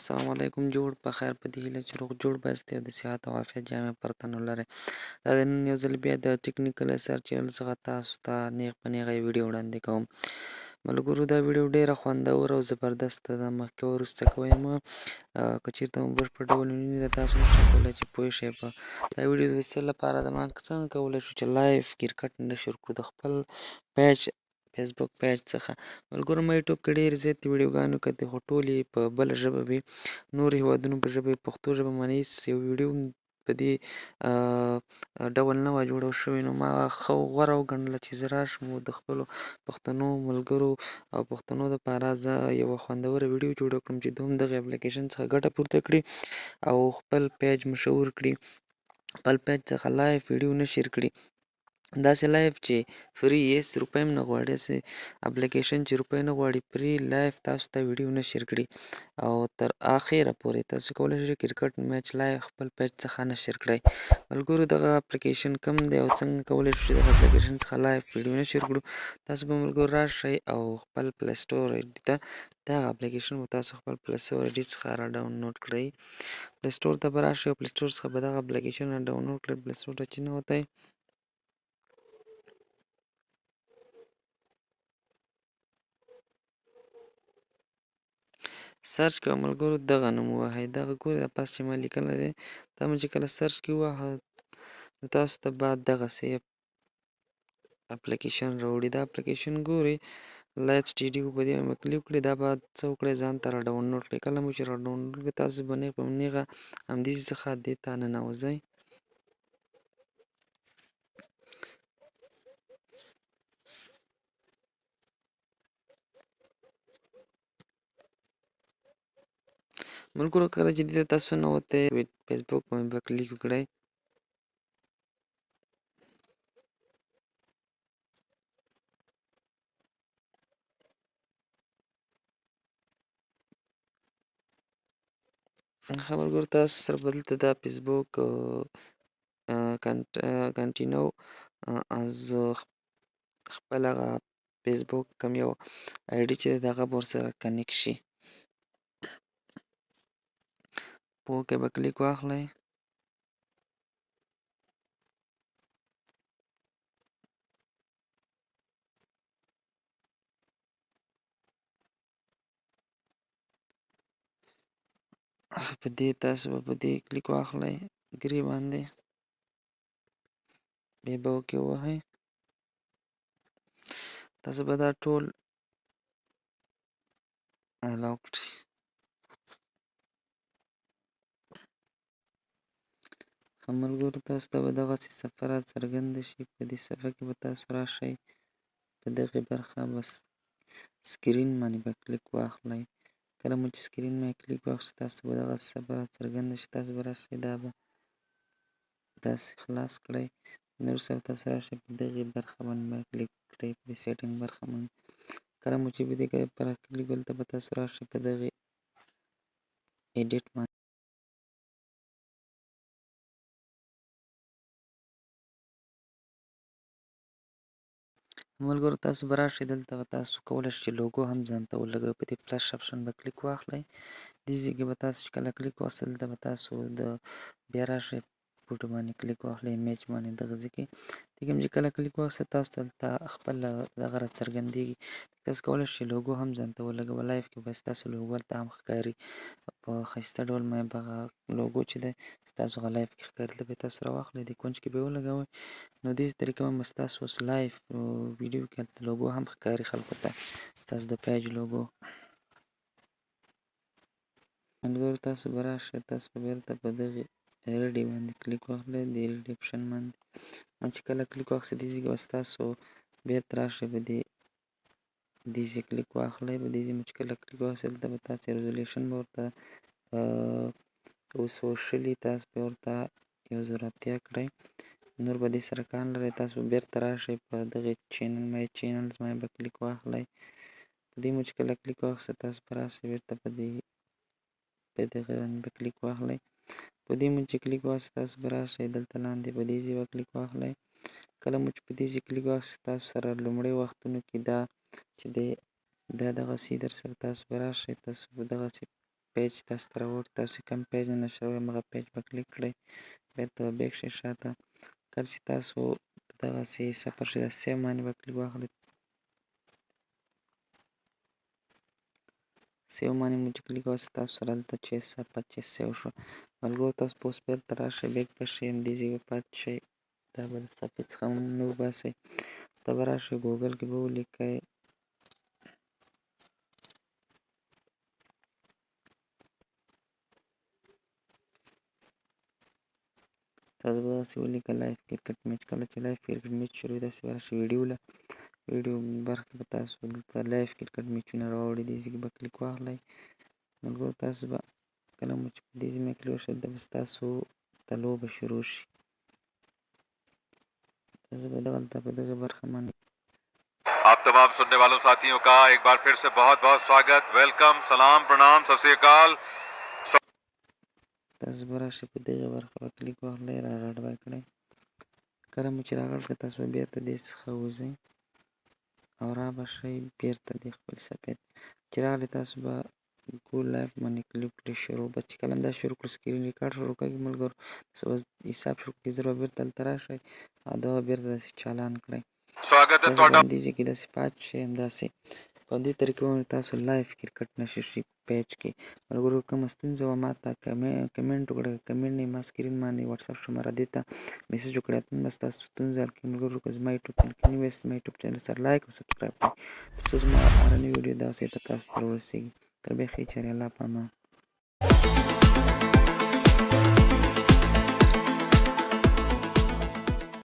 السلام علیکم. جوړ په خیر، په دې هیله چې روغ جوړ به یاست او د صحت او عافیت جامې پر تن ولرئ. دا د نن یو ځل بیا د ټیکنیکل اثر چینل څخه تاسو ته نیغ په نیغه یو ویډیو وړاندې کوم. ملګرو، دا ویډیو ډیره خوندوره او زبردسته ده، مخکې وروسته کوی مه. که چیرته مو بشپړ ډول وینئ، تاسو نشئ کولی چې پوه شئ په دا ویډیو د څه لپاره ده. ما څنګه کولی شو چې live کرکټ نشر کړو د خپل پیج، فیسبوک پیج څخه. ملګرو، ما یوټیوب کې ډېر زیاتې ویډیوګانې کتې، خو ټولې په بله ژبه وي، نور هېوادونو په ژبه، پښتو ژبه باندې هېڅ یو ویډیو په دې ډول نه وه جوړه شوې. نو ما ښه غوره وګڼله چې زه راشم او د خپلو پښتنو ملګرو او پښتنو دپاره زه یوه خوندوره ویډیو جوړه کړم چې دوی هم دغه اپلیکیشن څخه ګټه پورته کړي او خپل پیج مشهور کړي، خپل پیج څخه live ویډیو نشر کړي، داسې live چې free، هېڅ روپۍ هم نه غواړي، داسې اپلیکیشن چې روپۍ نه غواړي، free live تاسو ته ویډیو نشر کړي او تر اخره پورې تاسو کولی شئ کرکټ میچ live خپل پیج څخه نشر کړئ. ملګرو، دغه اپلیکیشن کوم دی او څنګه کولی شو چې دغه اپلیکیشن څخه live ویډیو نشر کړو؟ تاسو به ملګرو راشئ او خپل Play Store ID ته، دغه اپلیکیشن به تاسو خپل Play Store ID څخه را ډاونلوډ کړئ. Play Store ته به راشئ او Play Store څخه به دغه اپلیکیشن را ډاونلوډ کړئ. Play Store ته چې ننوتئ، search کوه ملګرو، دغه نوم ووهئ. دغه ګورئ، دا پاس چې ما لیکلی دی، دا مو چې کله search کې وواهه، نو تاسو ته به دغسې اپلیکیشن راوړي. دا اپلیکیشن ګورئ، Live Studio، په دې باندې کلیک کړئ. دا به څه وکړئ؟ ځان ته را ډاونلوډ کړئ. کله مو چې را ډاونلوډ کړئ، تاسو به نیغ په نیغه همدې څخه دې ته ننوځئ. ملګرو، کله چې دې ته تاسو ننوتئ، فیسبوک باندې به کلیک وکړئ. ښه ملګرو، تاسو سره به دلته دا فیسبوک continue as خپل هغه فیسبوک کوم یو ID چې دغه به ورسره connect شي. په OK به کلیک واخلئ. په دې تاسو به په دې کلیک واخلئ، agree باندې بیا به OK ووهئ. تاسو به دا ټول allow کړئ. ښه ملګرو، تاسو ته به دغسې صفحه راڅرګنده شي. په دې صفحه کې به تاسو راشئ، په دغې برخه بس screen باندې به کلیک واخلئ. کله مو چې screen باندې کلیک واخیست، تاسو به دغسې صفحه راڅرګنده شي. تاسو به راشئ، دا به داسې خلاص کړئ. نور سره تاسو راشئ، په دغې برخه باندې به کلیک کړئ، په دې setting برخه باندې. کله مو چې په دې برخه کلیک، دلته به تاسو راشئ په دغې edit باندې. ملګرو، تاسو به راشئ، دلته به تاسو کولی شئ چې لوګو هم ځان ته ولګوئ. په دې plus option به کلیک واخلئ. دې ځای کې به تاسو چې کله کلیک واخیستل، دلته به تاسو د بیا راشئ، photo باندې کلیک واخلئ، image باندې. دغه ځای کې دې کې چې کله کلیک واخیستل، تاسو ته دلته خپل دغه راڅرګندېږي. تاسو کولی شئ چې لوګو هم ځان ته ولګوئ. live کې به ستاسو لوګو هلته هم ښکاري په ښایسته ډول. مې به هغه لوګو چې دی ستاسو هغه live کې ښکاري. دلته به تاسو راواخلئ، دې کونج کې به یې ولګوئ. نو دې طریقه به ستاسو اوس live ویډیو کې هلته لوګو هم ښکاري خلکو ته، ستاسو د پیج لوګو. ملګرو، تاسو به راشئ، تاسو به بېرته په دغې ready باندې کلیک واخلئ، د ready option باندې ما چې کله کلیک واخیست، دې ځای کې به ستاسو بېرته راشئ، په دې ځای کلیک واخلئ. په دې ځای مو چې کله کلیک واخیست، دلته به تاسو resolution به ورته اوس وشلي، تاسو به ورته 1080 کړئ. نور به دې سره کار لرئ. تاسو به بېرته راشئ په دغې channel، my channels باندې به کلیک واخلئ. په دې مو چې کله کلیک واخیست، تاسو به راشئ بېرته په دې په دغه باندې به کلیک واخلئ. په دې مو چې کلیک واخیست، تاسو به راشئ دلته لاندې په دې ځای به کلیک واخلئ. کله مو چې په دې ځای کلیک واخیست، تاسو سره لومړی وختونو کې دا چې دی دا دغسې در سره، تاسو به راشئ، تاسو به دغسې پیج تاسو ته راوړي. تاسو کوم پیج نه نشروئ همغه پیج به کلیک کړئ، بېرته به بیک شئ شاته. کله چې تاسو دغسې سفر شئ، دا سیو باندې به کلیک واخلئ. سیو باندې مو چې کلیک وکړ، تاسو سره دلته چې صفحه چې سیو شوه. ملګرو تاسو به اوس بېرته راشئ، بیک به شئ، همدې ځای به پاتې شئ، دا به د صفحې څخه نه وباسئ. ته به راشئ ګوګل کې به ولیکئ تاسو به داسې ولیکئ لایف کرکټ میچ. کله چې لایف کرکټ میچ شروع داسې به راشي ویډیو له ویډیو برخې به تاسو دلته لایف کرکټ میچونه راوړي، دې ځای کې به کلیک واخلئ. ملګرو تاسو به کله مو چې په دې ځای باندې کلیک وشي، دلته به ستاسو ته لوبه شروع شي. تاسو به دغلته په دغه برخه باندې आप तमाम सुनने वालों साथियों का एक बार फिर से बहुत बहुत स्वागत, welcome, सलाम, प्रणाम, सत श्री अकाल। تاسو به راشئ په دغه برخه به کلیک واخلئ، راغټ به کړئ. کله مو چې راغټ کړئ، تاسو به بېرته دې څخه وځئ او را به شئ بېرته دې خپلې صفحې ته. چې راغلئ تاسو به ګو لایف باندې کلیک کړئ، شروع به چې کله دا شروع کړو سکرین ریکارډ شروع کوي ملګرو، تاسو به حساب شروع کړئ. زه به بېرته هلته راشئ او دا به بېرته داسې چالان کړئ. स्वागत है تاسو ਤੁਹਾਡਾ به همدې ځای کې داسې پاتې شئ، همداسې په همدې طریقې باندې تاسو لایف کرکټ نشر شي پیج کې. ملګرو کومه ستونزه وه ما ته کمنټ وکړئ، کمنټ نه ما سکرین باندې واتساپ شمېره دې ته میسج وکړئ، حتماً به ستاسو ستونزه حل کړي. ملګرو که زما یوټیوب چینل کې نوي یاست، زما یوټیوب چینل سره لایک او سبسکرایب کړئ، تر څو زما هره نوې ویډیو دغسې تر تاسو ته ورسېږي. تر بیا ښې چارې، الله په امان.